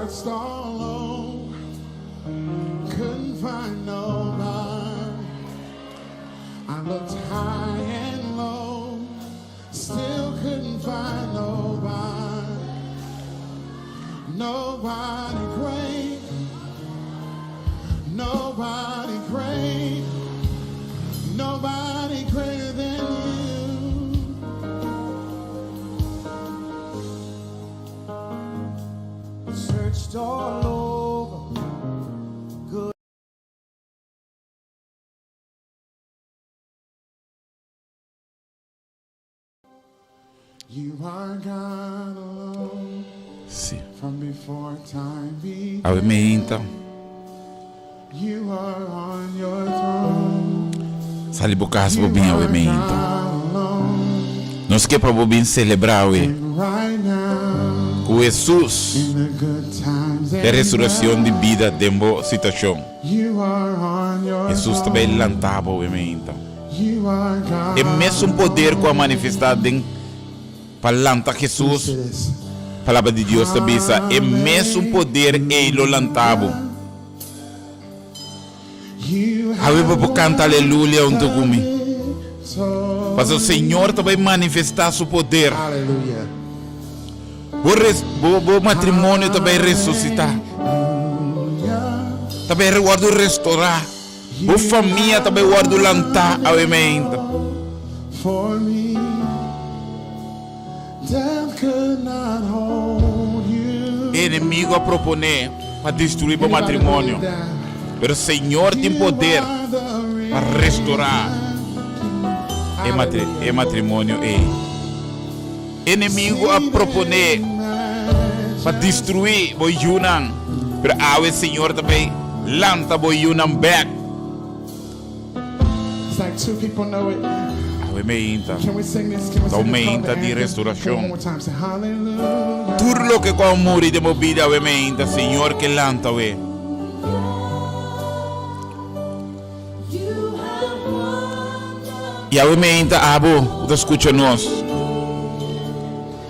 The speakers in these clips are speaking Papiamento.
Searched all over, couldn't find nobody. I looked high and low, still couldn't find nobody. Nobody great, nobody great, nobody greater than you. Searched all over, good. You are God alone. Si. From before time began. Awe meinta. You are on your throne. Sali bo kas bo You bin awe are meinta. God alone. Nos ke pa bo bin selebrá awe And right now, ku Hesus in the good times e and resurekshon di bad, bida den bo situashon. you are on your Hesus ta bai throne. lanta bo awe meinta. You are God E mesun poder ku a alone. manifestá den pa lanta Hesus, Listen to this. Palabra di Dios ta bisa, e mesun poder ei lo lanta bo. Hallelujah. You Awe bo have por kanta won aleluya huntu the ku mi. Pasobra victory. Señor ta bai manifestá su poder. Hallelujah. Bo res, bo, bo matrimonio ta bai resusitá. Hallelujah. Ta bai wòrdu restorá. Bo You famia ta have bai wòrdu won lantá it awe meinta. all for me. Death could not hold you. E enemigo a proponé pa destruí bo Anybody matrimonio, believe that? pero Señor tin You poder are the pa restorá risen e matri, e Hallelujah. matrimonio ei. Enemigo a Seated proponé in pa majesty. destruí bo yunan, pero awe Señor ta bai lanta bo yunan bèk. It's like two people know it. Awe meinta Can we sing this? Can we ta un sing this called meinta the di anthem? Come on, one restorashon. more time. Say hallelujah. Tur loke ku a muri den bo bida awe meinta, Señor ke lanta awe. I awe meinta abo ku ta skucha nos.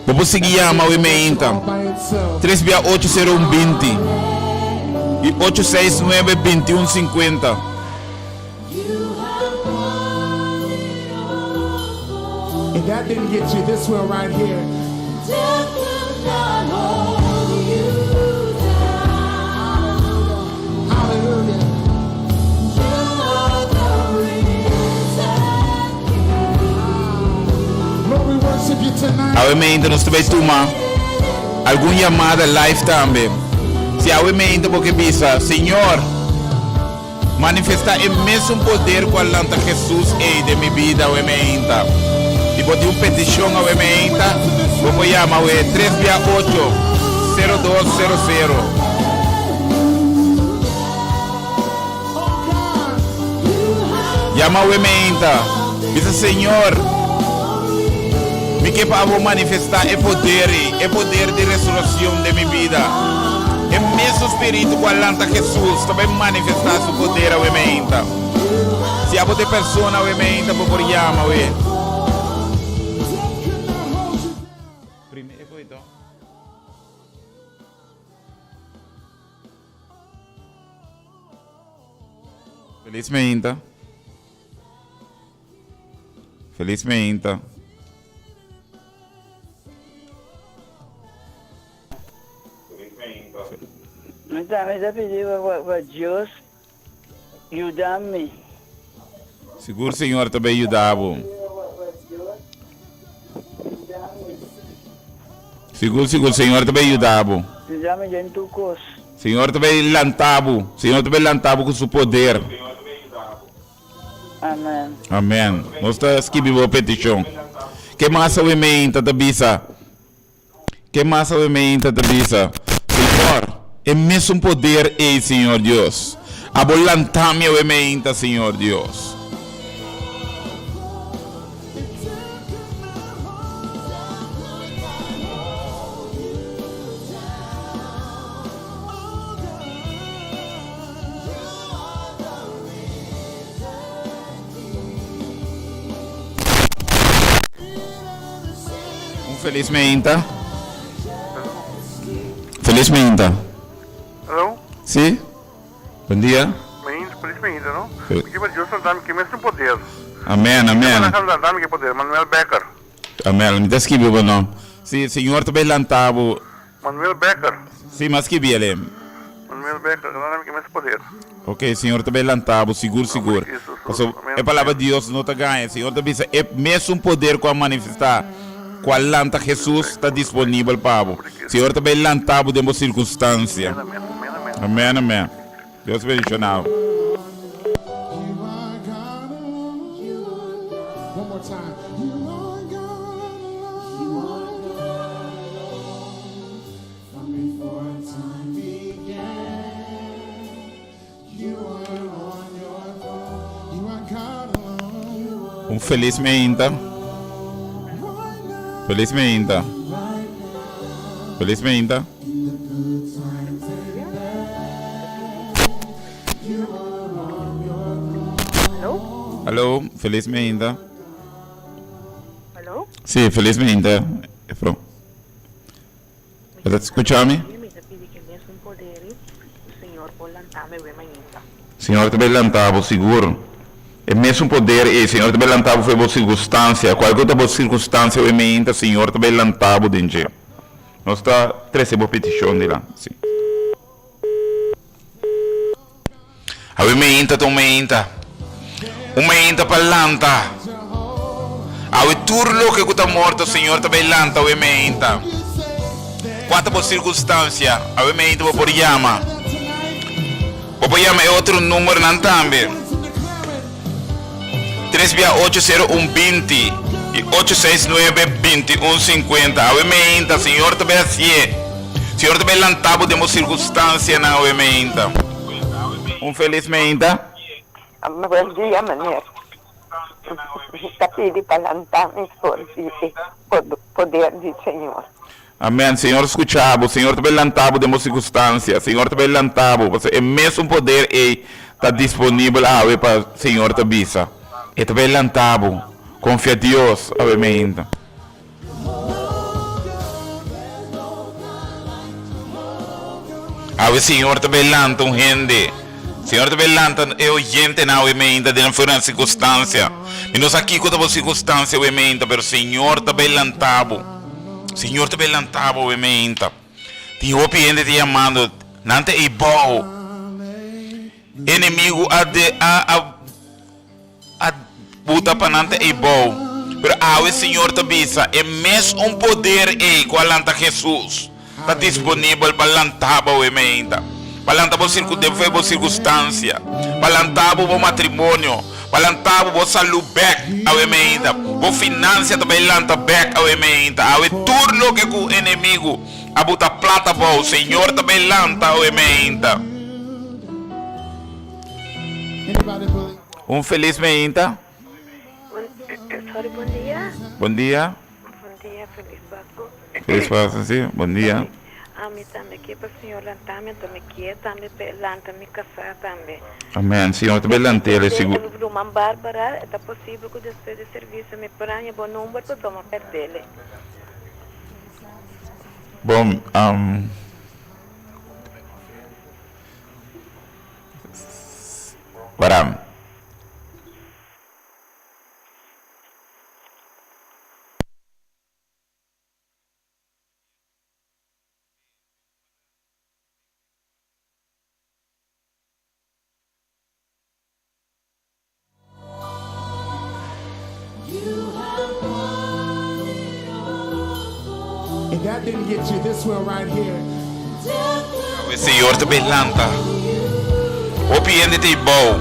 Bo por sigui yama awe meinta. All by itself. Tres bia ocho sero un binti i ocho seis nuebe binti un sinkuenta. If that didn't get you, this will right here. Hallelujah. Lord, we worship you tonight. Awe meinta nos ta bai tuma algun yamada live tambe. Si awe meinta bo ke bisa, Señor, manifesta e mesun poder ku a lanta Hesus ei den mi bida awe meinta. Si bo tin un petishon awe meinta, bo por yama awe tres bia ocho, 0200. Yama awe meinta, bisa Señor, mi ke pa abo manifesta e poder ei, e poder di resurreccion den mi bida. E mesun Spiritu ku a lanta Hesus ta bai manifesta su poder awe meinta. Si abo ta e persona awe meinta, bo por yama awe. Prime e koito. Feliz meinta. Feliz meinta. Mi tambe ta pidi pa Dios yuda mi. Sigur Señor ta bay yuda bo. Sigur sigur Señor ta bay yuda bo. Yuda mi den tur kos. Señor ta bay lanta bo. Señor ta bay lanta bo ku su poder. Amen. Amen. Nos ta skibi bo petishon. Ke mas awe meinta ta bisa? Ke mas awe meinta ta bisa? Señor, e mesun poder ei, Señor Dios. Abo lanta mi awe meinta, Señor Dios. Un felis meinta. Felis meinta. Si. Bon dia. Mainta, feliz mainta, no? Mi ke pa Dios lanta mi ke mes un poder. Amen, amen. Mi ke pa lanta mi ke poder. Manuel Becker. Amen. Mi ta skibi bo nom. Si, Señor ta bay lanta bo. Manuel Becker. Si, mi a skibi el. Manuel Becker, lanta mi ke mes poder. Ok, Señor ta bay lanta bo, sigur, sigur. Pasobra e palabra di Dios no ta gaña. Señor ta bisa e mesun poder cu a manifesta cu a lanta Jesus ta disponibel pa bo. Señor ta bay lanta bo den bo circunstancia. Amen, amen. Dios bendiciona bo. Un felis meinta. Felis meinta. Felis meinta. Hallo, felis meinta. Hallo? Sí, felis meinta, Efro. Bo ta skucha mi? Señor ta bay lanta bo sigur. E mesun poder ey, Señor ta bay lanta bo for bo sirkunstansia. Kualke ku ta bo sirkunstansia oe meinta, Señor ta bay lanta bo den dje. Nos ta trese bo petishon dilanti. Si. Awe meinta ta un meinta. Un meinta pa lanta. Awe tur loke ku ta morto, Señor ta bai lanta awe meinta. Kua ta bo sirkunstansia? Awe meinta bo por yama. Bo por yama e otro numbernan tambe. Tres bia ocho sero un 20 i 869 21 50. Awe meinta, Señor ta bai hasié. Señor ta bai lanta bo den bo sirkunstansianan awe meinta. Un felis meinta. Buen dia meneer. Mi ta pidi pa lanta mi for di e poder di Señor. Amen. Señor scucha bo. Señor ta bai lanta bo den bo circunstancia. Señor ta bai lanta bo. Pasobra e mesun poder ey ta disponibel awe pa Señor ta bisa. E ta bai lanta bo. Confia Dios awe meinta. Awe Señor ta bai lanta un hende. Señor ta bai lanta e oyentenan awe meinta den for nan circunstancia. Mi no sa kico ta bo circunstancia awe meinta, pero Señor ta bai lanta bo. Señor ta bai lanta bo awe meinta. Tin hopi hende ta yamando, nan ta ei bou. Enemigo a de a a. A buta pa nan ta ei bou. Pero awe Señor ta bisa, e mes un poder ei ku a lanta Hesus ta disponibel pa lanta bo awe meinta, pa lanta bo den fe bo sirkunstansia, pa lanta bo bo matrimonio, pa lanta bo bo salú bèk awe meinta, bo finansia ta bai lanta bèk awe meinta. Awe tur loke ku enemigu a buta plata bou, Señor ta bai lanta awe meinta. Anybody Un felis meinta. Sorry, bon dia. Bon dia. Bon dia, felis Pascu. Felis Pascu, si. Bon dia. Ami tambe ke pa Señor lanta mi, anto mi kier tambe pa e lanta mi kasá tambe. Amen. Señor ta bay lant'el e sigur. Ruman Barbara, e ta posibel ku despues di servicio mi por haña bo number pasobra mi a perdele. Bon, Waram. If that didn't get you, this will right here. Awe Señor ta bay lanta. Hopi hende ta bou.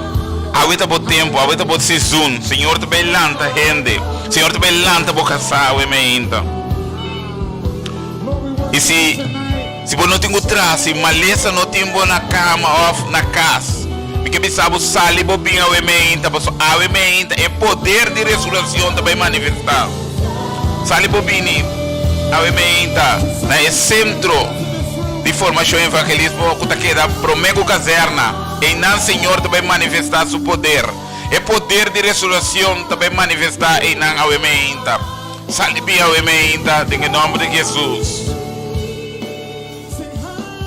Awe ta bo tempo, awe ta bo seizoen. Señor ta bay lanta hende. Señor ta bay lanta bo casa awe meinta. Lord, we Y worship si you tonight. si bo no tin cu traha, si malesa no tin bo na cama of na cas, mi ke bisa bo sali bo bin awe meinta, paso awe meinta e poder di resurreccion ta bay manifesta. Sali bo bini awe meinta na e centro di formacion evangelismo cu ta keda prome cu kazerna. Eynan Señor ta bay manifesta su poder. E poder di resurreccion ta bay manifesta eynan awe meinta. Sali bin awe meinta den e nomber di Jesus. Sing hallelujah.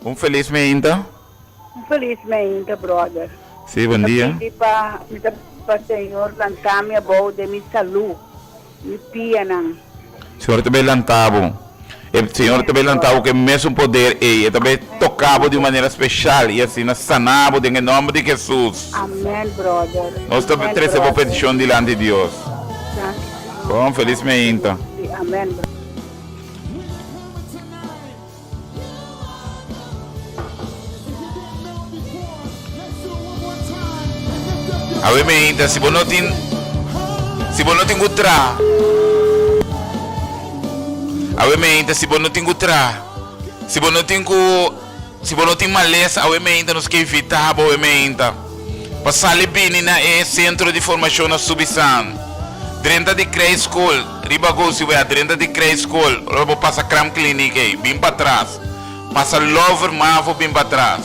Un felis meinta. Un felis meinta, brother. Sí, bon dia. Mi ta pidi pa, mi ta pidi pa Señor lanta mi abou den mi salú, mi pianan. Señor ta bay lanta bo. E Señor ta bay lanta bo ku e mesun poder ei. E ta bay toka bo di un manera speshal i asina sana bo den e nòmber di Hesus. Amen, brother. Nos ta Amen, trese bo brother. petishon dilanti Dios. Danki, Señor. Bon, felis meinta. Sí, amen, brother. Awe meinta si bo no tin si bo no tin ku traha Awe meinta si bo no tin ku traha si bo no tin ku si bo no tin malesa awe meinta nos ke invita bo awe meinta pa sali bini na e sentro di formashon na Subisan drenta di Krijschool. Riba gosi wea drenta di krijschool ora bo pasa kraamkliniek ei bin patras pasa Lover Mavo bin patras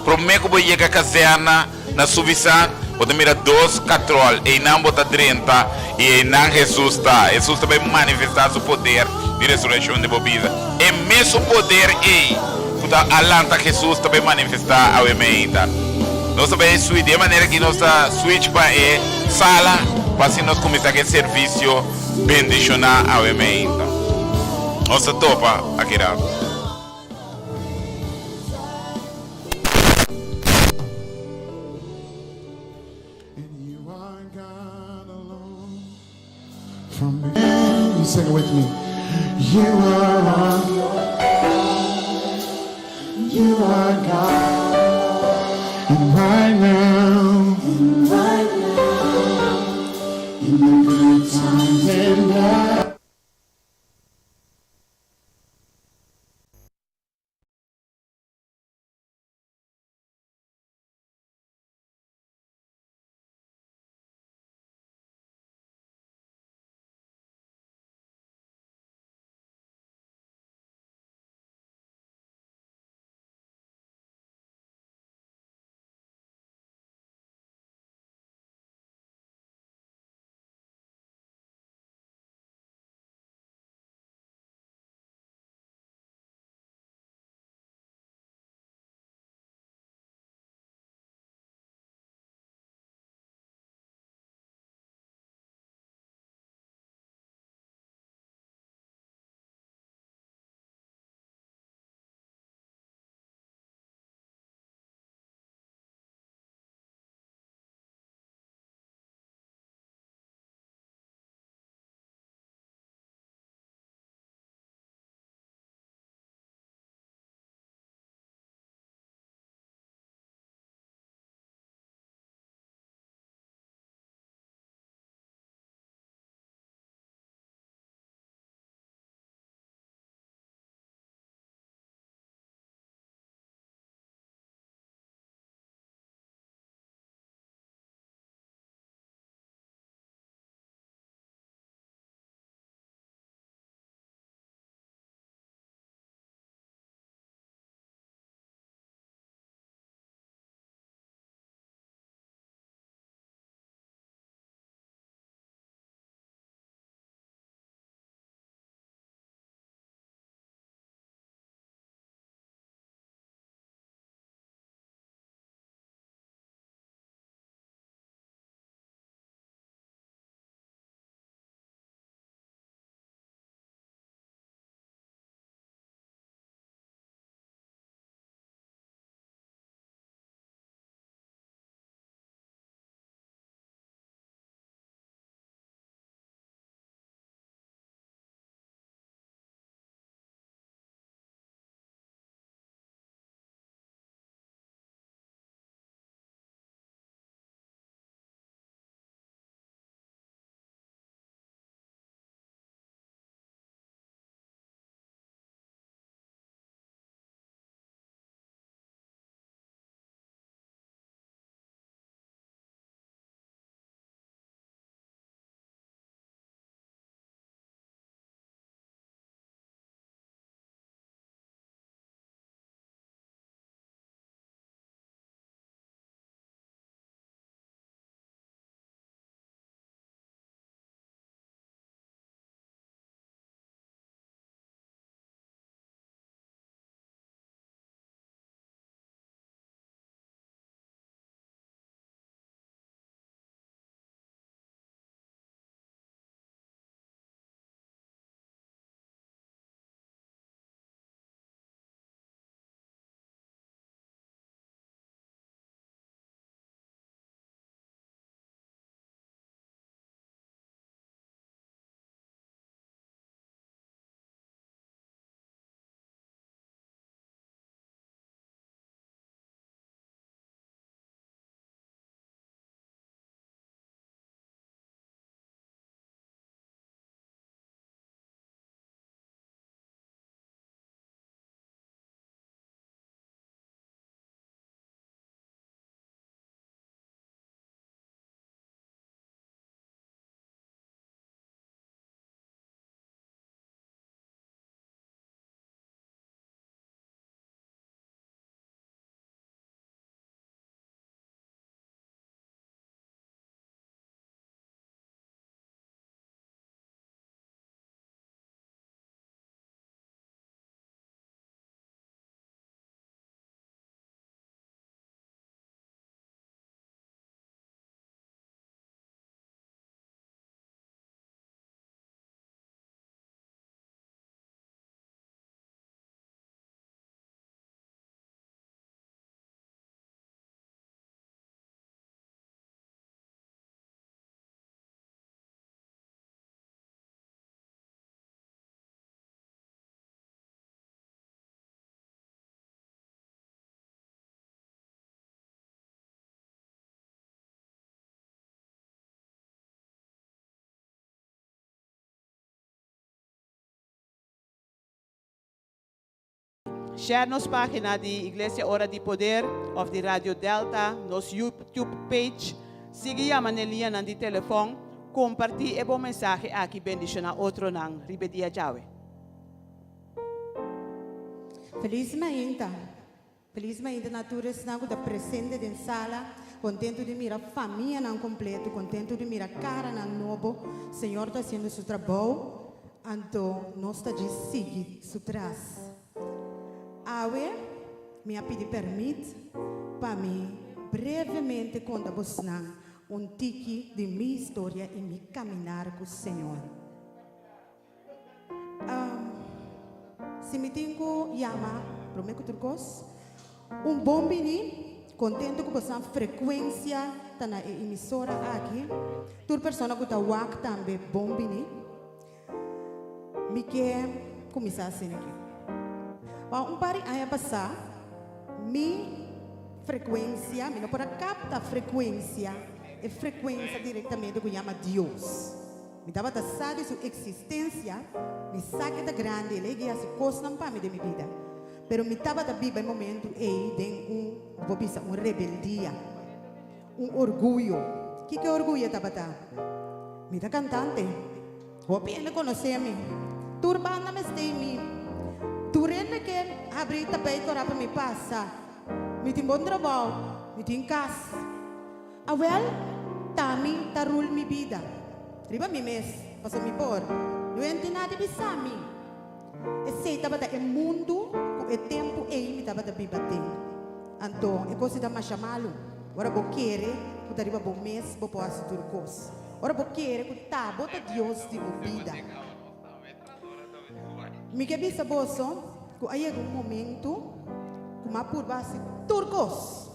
prome ku bo yega kazerna na Suvisan bo ta mira dos katrol einan bo ta drenta i einan Hesus ta Hesus ta bai manifesta su poder di resurekshon den bo bida e mesun poder ei ku ta a lanta Hesus ta bai manifesta awe meinta nos ta bai switch di e manera ki nos ta switch pa e Sala pa asina nos kuminsá ku e servisio bendishoná awe meinta. Nos ta topa aki rato. Share nos página di Iglesia Ora di Poder òf di Radio Delta, nos YouTube page. Sigui yama n'e liñanan di telefòn. Kompartí e bon mensahe aki bendishoná otronan riba e dia djawe. Felis mainta. Felis mainta na tur esnan ku ta presente den sala. Kontentu di mira famianan kompletu, kontentu di mira karanan nobo. Señor ta hasiendo su trabou, anto nos ta djis sigui su tras. Awe mi a pidi pèrmit pa mi brevemente konta bosnan un tiki di mi historia i mi kaminar ku Señor. Si mi tin ku yama promé ku tur kos, un bon bini, kontentu ku bosan frekuensia ta na e emisora aki. Tur persona ku ta wak tambe bon bini. Mi ke kuminsá asina aki. Pa un par di aña pasá mi frekuensia, mi no por a kapta frekuensia, e frekuensia direktamente ku yama Dios. Mi tabata sa di su eksistensia, mi sa ke ta grandi, el a guia hasi kosnan pa mi den mi bida. Pero mi tabata biba e momentu ei den un, bo por bisa, un rebeldia, un orguyo. Kiko e orguyo tabata? Mi ta kantante. Hopi hende konosé mi. Tur banda mester mi. Tur hende ke habri tapei kora pa mi pasa. Mi tin bon trabou, mi tin kas. Awel, ta mi ta rul mi bida riba mi mes, pasobra mi por. No hende nada bisa mi. Esei tabata e mundu ku e tempu ei mi tabata biba den. Anto, e kos ei ta masha malu. Ora bo kere ku ta riba bo mes bo por hasi tur kos. Ora bo kere ku ta bo ta Dios di bo bida. Mi ke bisa boso ku a yega un momentu ku mi a purba hasi tur kos.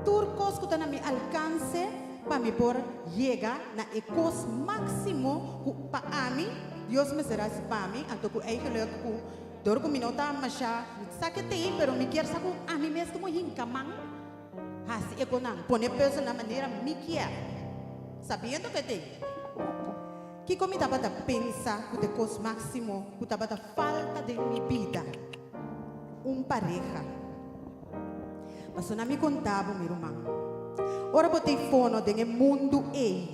Tur kos ku ta na mi alkanse pa mi por yega na e kos máksimo ku pa ami Dios mester hasi pa mi, anto ku eigenlik ku dor ku mi no ta masha sa ke t'ei, pero mi kier sa ku ami mes komo hinka man hasi e konan, pone pùzel na manera mi kier, sabiendo ke t'ei. Kiko mi tabata pensa ku ta e kos máksimo ku tabata falta den mi bida? Un pareha. Pasobra mi konta bo, mi ruman, ora bo ta fono den e mundu ei,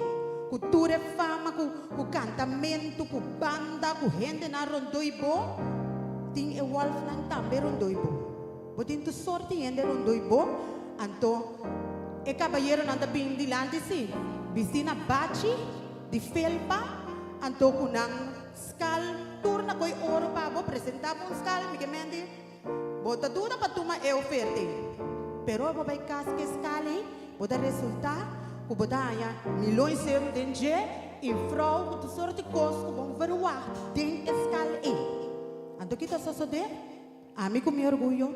ku tur e fama, ku ku kantamentu, ku banda, ku hendenan rondó i bo, tin e wòlfnan tambe rondó i bo. Bo tin tur sorti hende rondó i bo, anto e kabayeronan ta bin dilanti si, bistí na bachi di felpa, anto ku nan skal tur na koi oro pa bo, presentá bo un skal, mi ke mende. Bo ta duda pa tuma e oferta ei, pero bo bai kas ku e skal ei, bo ta resultá ku bo ta haña milon i seru den dje i frou ku tur sort di kos ku bo verwagt den e skal ei. Anto ki ta sosodé? Ami ku mi orguyo,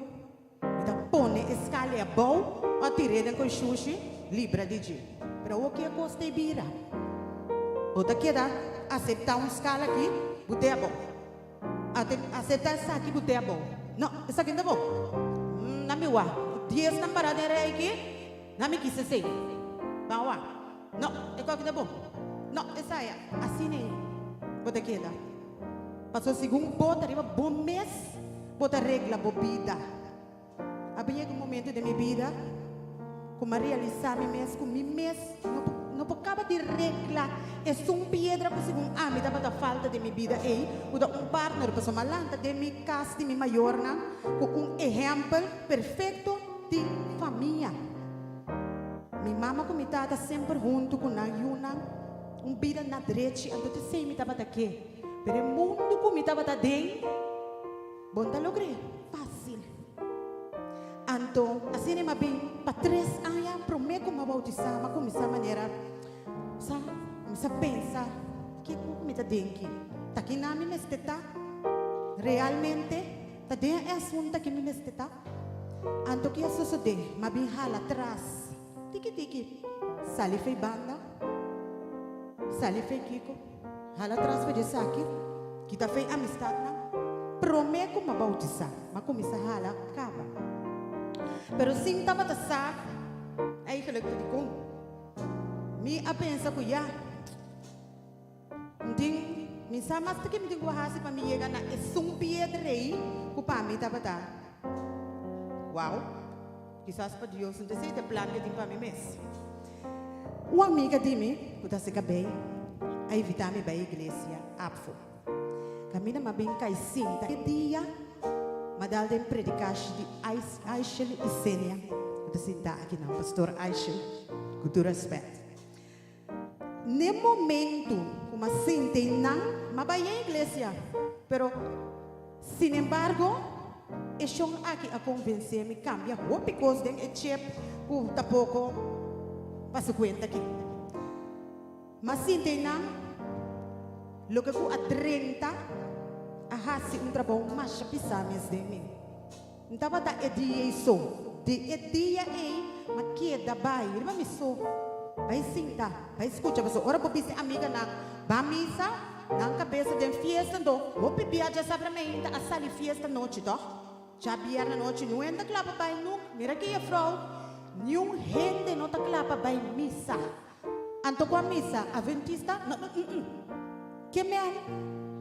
mi ta pone e skal ei abou o tir'é den koi shushi, libra di dje. Pero awor ki e kos ta e bira? Bo ta keda aseptá un skal aki, bo te abou. Acepta esaki cu te abou. No, esaki no ta bon. Na mi wak. Dies nan para den rei aki, na mi kisa esey. Ban wak. No, e koki ta bon. No, esaya. Asina ei bo ta keda. Pasobra segun bo ta riba bo mes, bo ta regla bo bida. A bin yega un momento den mi bida ku m'a realisá mi mes ku mi mes no por no por kaba di regla esun piedra ku segun ami tabata falta den mi bida ei, ku ta un partner, pasobra m'a lanta den mi kas di mi mayornan ku un ehèmpel perfekto di famia. Mi mama ku mi tata semper huntu ku nan yunan, un bida na drechi, anto ta esei mi tabata ke. Pero e mundu ku mi tabata den. Bo no ta logr'é fásil. Anto, asina mi a bin pa tres aña promé ku mi a boutisá, mi a kuminsá manera, sa, kuminsá pensa, Kiko ku mi ta den ki? Ta kinan mi mester ta? Realmente, ta den e asuntu aki mi mester ta? Anto ki a sosodé? Mi a bin hala tras, tiki tiki, sali fei banda, sali fei kiko. Hala tras pa djesaki, kita fe amistatnan. Promé ku m'a boutisá, m'a kuminsá hala kaba. Pero sin tabata sa eigenlijk ta dikon. Mi a pensa ku ya, mi tin, mi sa mas ta ke mi tin ku hasi pa mi yega na esun piedra ei ku. pa mi tabata wow, kisas pa Dios no ta esei ta e plan ku e tin pa mi mes. Un amiga di mi ku ta hasi kabei a invitá mi bai iglesia APFO. Kaminda mi a bin kai sinta e dia mi a dal den predikashi di Aishel Isenia ku ta sintá akinan, Pastor Aishel, ku tur rèspèt. N'e momento ku m'a sinti einan, m'a bai e iglesia. Pero, sinembargo, e shon aki a konvensé mi kambia hopi kos den e chip ku tapoko pa su kuenta aki. M'a sinti einan, loke ku a drenta a hasi un trabou masha pisá mes den mi. N tabata e dia ei so. Di e dia ei m'a keda bai riba mi so, bai sinta, bai skucha. Pasobra ora bo bisti amiganan ba misa, nan kabesa den fiesta, anto hopi bia djasabra meinta a sali fiesta nochi tòg? Djabièrnè nochi niun hende ta kla pa bai nuk. Mira ki jefrou, niun hende no ta kla pa bai misa. Anto ku a misa Adventista? No, no, mm-mm. Ke men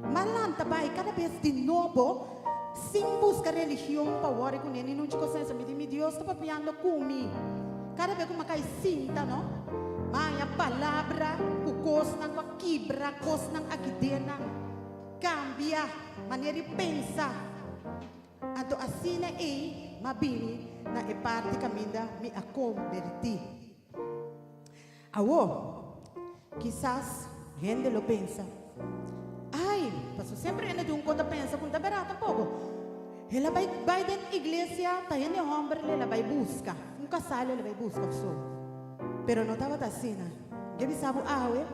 m'a lanta bai kada bes di nobo sin buska religion pa wòri kuné ni nunchi kosensa. Mi di, Mi Dios ta papiando ku mi. Kada bes ku m'a kai sinta, no, m'a haña palabra ku kosnan ku a kibra kosnan aki den nan, kambia manera di pensa. Anto asina ei m'a bini na e parti kaminda mi a kombertí. Awor, kisas hende lo pensa, Ai, pasobra semper hende tin un kos ta pensa ku no ta bèrdat tampoko. El a bai bai den iglesia, ta hende hòmber el a bai buska, un kasá el a bai buska òf so. Pero no tabata asina. Mi ke bisa bo awe,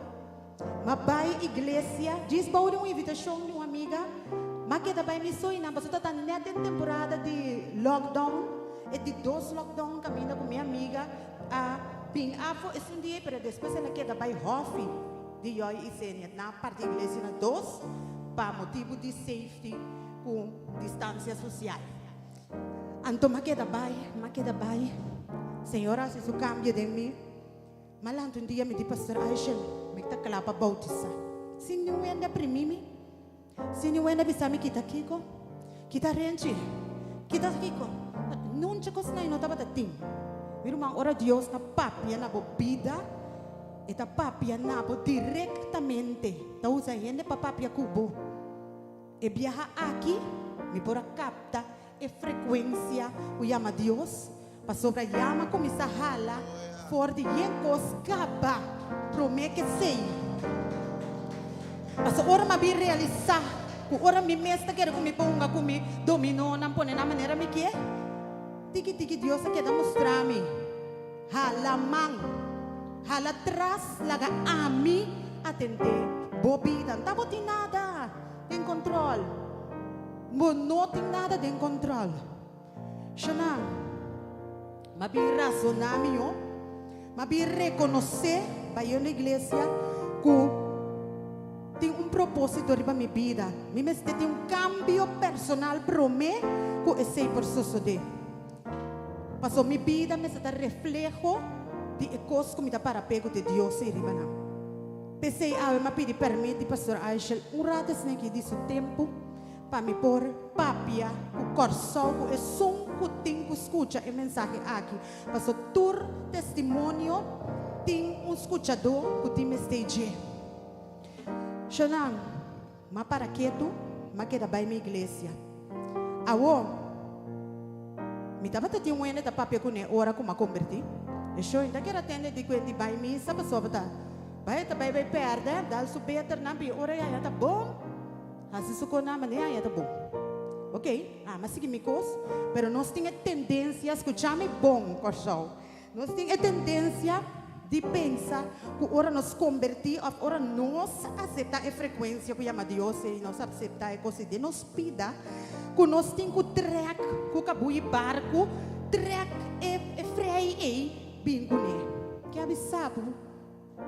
m'a bai iglesia djis bou di un invitashon di un amiga, m'a keda bai mi so i nan pasobra ta nèt den temporada di lockdown, e di dos lockdown kaminda ku mi amiga A bin afo esun dia pero despues el a keda bai hòfi di Joy i Senia na parti iglesia na dos pa motibu di safety ku distansia sosial. Anto m'a keda bai, m'a keda bai. Señor a hasi su kambio den mi. M'a lanta un dia mi di Pastor Aishel mi ta kla pa boutisá. Sin niun hende a primi mi. Si ni wenda bisa mi kita kiko, kita renchi, kita kiko, nunca kosnan no tabata tin. Mi ruman, ora Dios ta papia na bo bida, e ta papia na bo direktamente. Ta usa hende pa papia ku bo. E biaha aki mi por a kapta e frekuensia ku yama Dios, pasobra yama kuminsá hala for di yen kos kaba promé ke esei. Pasobra ora mi a bin realisá ku ora mi mes ta kere ku mi por hunga ku mi dominónan pone nan manera mi ke, tiki tiki Dios a keda mustra mi, hala man, hala tras laga ami atendé bo bida. N ta bo tin nada den kontròl. Bo no tin nada den control. Shana, m'a bin razoná mihó, m'a bin rekonosé bayendo iglesia ku tin un propósito riba mi bida. Mi mester tin un kambio personal promé ku esei por sosodé. Pasobra mi bida mester ta refleho di e kos ku mi ta para pego di Dios ei riba nan. P'esei awe m'a pidi pèrmit di Pastor Aishel un rato esaki di su tempu. Pa mi por papia ku Kòrsou ku esun ku tin ku skucha e mensahe aki, paso tur testimonio tin un skuchadó ku tin mester dje. Shonan, m'a para ketu, m'a keda bai mi iglesia. Awor, mi tabata tin un hende ta papia kuné ora ku m'a kombertí. E shon ta keda tende di ku e di bai misa pasobra ta bai ta bai bai pèrdè, dal su beternan, bi ora ya ya ta bon. Hasi su kos na manera ya ta bon. Ok, ami a sigui mi kos, pero nos tin e tendensia, skucha mi bon, Kòrsou, nos tin e tendensia di pensa ku ora nos kombertí òf ora nos aseptá e frekuensia ku yama Dios ei, nos aseptá e kos ei den nos bida, ku nos tin ku trèk ku kabui barku, trèk e frei ei bin kuné. Ke a bisa bo?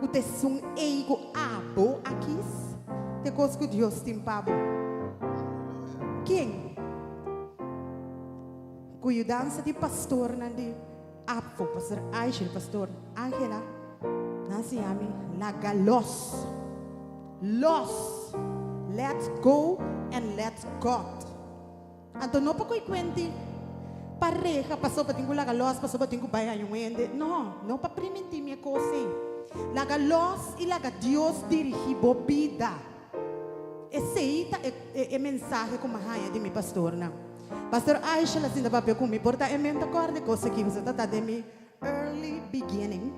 Ku ta esun ei ku abo a kis? Ta e kos ku Dios tin pa bo. Ken? Ku yudansa di pastornan di APFO, Pastor Aishel, Pastor Angela, nan siña mi laga los. Los! Let go and let God. Anto no pa koe kuenti pareha pasobra tin ku laga lòs pasobra tin ku bai haña un hende. No, no pa primintí mi e kos ei. Laga lòs i laga Dios dirigí bo bida. Esei ta e e mensahe ku mi a haña di mi pastornan. Pastor Aisha la sinta papia ku mi, por ta e men ta kòrda e kos aki, pasobra ta ta den mi early beginning.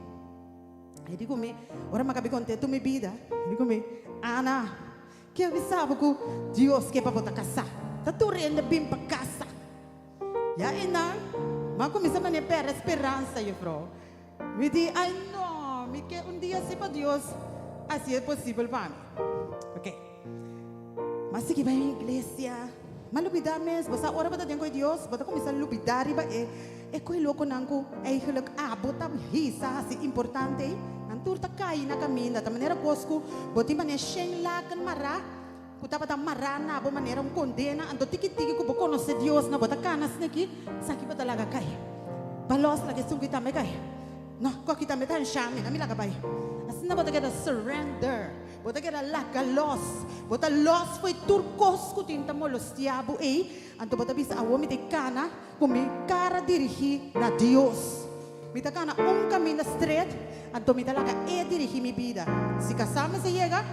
E di ku mi, ora mi a kabi kont'é tur mi bida, e di ku mi, Ana, Ke bisa bo ku Dios ke pa bo ta kasá? Ta tur hende bin pa kasa. Ya einan, mi a kuminsá manera pèrdè speransa, jufrou. Mi di, Ai no, mi ke un dia si pa Dios hasi e posibel pa mi. Oke. Mi a sigui bai un iglesia. Mi a lubidá mes. Bo sa ora bo ta den ku e Dios, bo ta kuminsá lubidá riba e E koe lokonan ku eigenlijk abo ta hisa hasi importante ei, nan tur ta kai na kaminda. Ta manera kos ku bo tin manera shen laken mará ku tabata mará na bo manera un kondena, anto tiki tiki ku bo konosé Dios na bo ta kana asina aki, esaki bo ta laga kai. Balòs laga esun ki tambe kai. No, koki tambe ta anshá mi, na mi laga bai. Asina bo ta keda surrender. Bo ta keda laga lòs. Bo ta lòs fo'i tur kos ku tin ta molostiá bo ei, anto bo ta bisa, Awor mi ta e kana Ku mi kara dirigí na Dios. Mi ta kana un kaminda stret, anto mi ta laga E dirigí mi bida. Si kasá mester yega,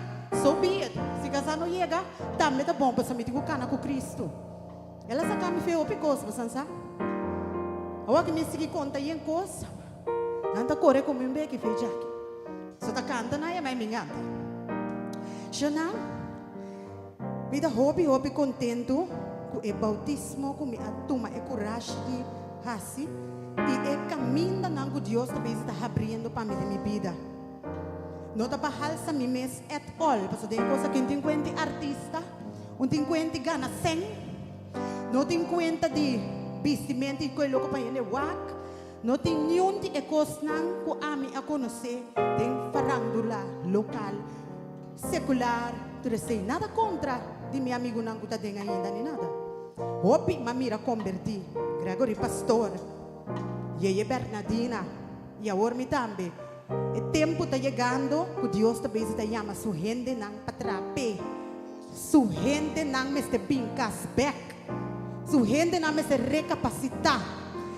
so be it. Si kasá no yega, tambe ta bon, pasobra mi tin ku kana ku Kristu. El a saka mi fe hopi kos, bosan sa. Awor ku mi sigui konta yen kos, nan ta kore ku mi un beki fe djaki. So ta kanta nan yama i mi nganta. Shonnan. Mi ta hopi hopi kontentu ku e boutismo ku mi a tuma e kurashi di hasi i e kamindanan ku Dios ta bezig ta habriendo pa mi den mi bida. No ta pa halsa mi mes at all, pasobra den e kos aki un tin kuenta di artista, un tin kuenta di gana sèn, no tin kuenta di bistimenta i koe loko pa hende wak, no tin niun di e kosnan ku ami a konosé den farandula lokal. Sekular, tur esei nada kontra di mi amigunan ku ta den ainda ni nada. Hopi m'a mira kombertí, Gregory Pastor, Yeye Bernadina i awor mi tambe. E tempu ta yegando ku Dios ta bezig ta yama su hendenan pa traha p'e. Su hendenan mester bin kas bèk. Su hendenan mester rekapasitá.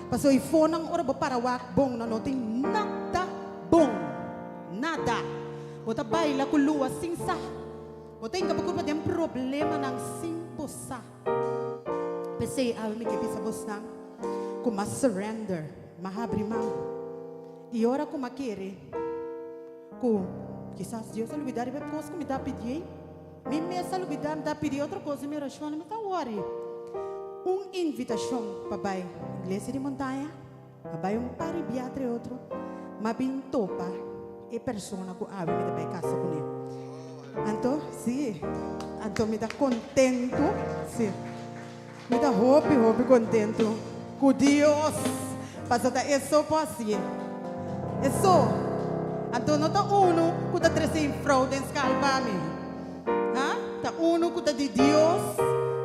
Pasobra e fonan ora bo para wak bon nan no tin nada bon. Nada. Bo ta baila ku lua sin sa. Bo ta hinka bo kurpa den problemanan sin bo sa. P'esei awe mi ke bisa bosnan ku m'a surrender, m'a habri man. I ora ku m'a kere ku kisas Dios a lubidá riba e kos ku mi ta pidié, mi mes a lubidá mi ta pidi otro kos den mi orashon, mi ta wòri. Un invitashon pa bai Iglesia di Montaña. A bai un par di bia tre otro, m'a bin topa e persona ku awe mi ta bai kasa kuné. Anto, sí, anto mi ta kontentu, sí, mi ta hopi, hopi kontentu ku Dios, pasobra ta e so por hasié. E so. Anto no ta unu ku ta trese infrou den skal pa mi. Ha? Ta unu ku ta di Dios,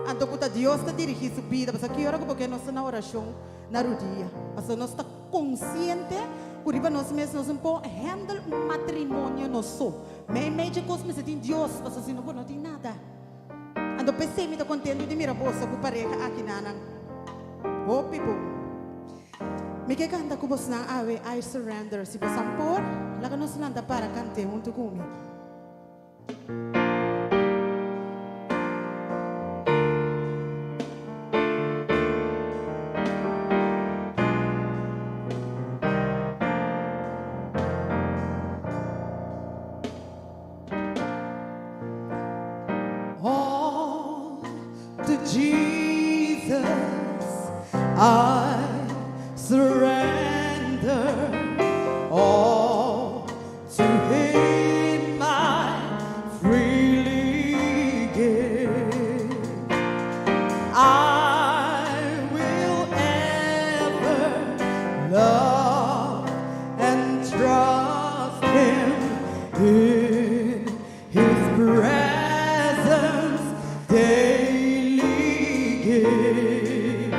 anto ku ta Dios ta dirigí su bida. Pasobra ki ora ku bo ke nos ta na orashon? na rudia, pasobra nos ta konsiente ku riba nos mes nos no por handle un matrimonio nos so. Mei mei dje kos mester tin Dios, pasobra si no bo no tin nada. Anto p'esei mi ta kontentu di mira boso ku pareha aki nanan. Hopi bon. Mi ke kanta ku bosnan awe I Surrender. Si bosan por, laga nos lanta para kant'é huntu ku mi. All to Jesus I surrender all To Him I freely give. I will ever love and trust Him in His presence daily give.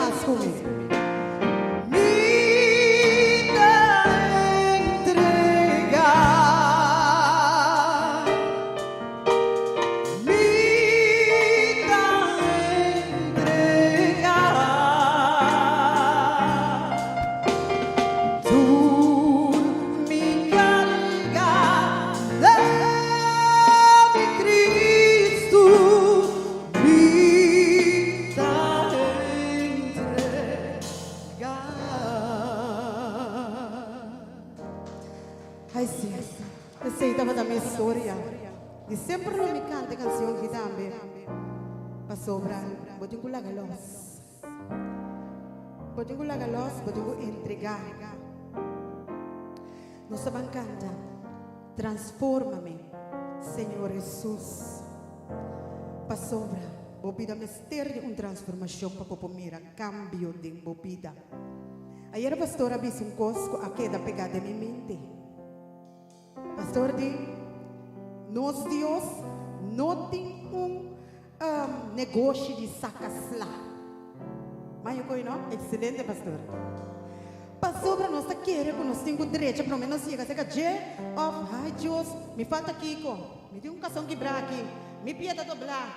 mas ku mi. Mi ta entregá. Mi ta entregá. Tur mi karga na mi Kristu. Mi ta entregá. Ai si, esei tabata mi historia. I semper lo mi kanta e kanshon aki tambe. Pasobra bo tin ku laga los. Bo tin ku laga los, bo tin ku entregá. Nos ta ban kanta, Transfórmame, Señor Hesus. Pasobra bo bida mester di un transformashon pa bo por mira kambio den bo bida. Ayera pastor a bisa un kos ku a keda pegá den mi mente. Pastor di, Nos Dios no tin un negoshi di saka sla. Mayo koe no? Excelente pastor. Pasobra nos ta kere ku nos tin ku drecha prome nos yega serka dje òf, Ai Dios, mi falta kiko, mi tin un kason kibrá aki, mi pia ta doblá.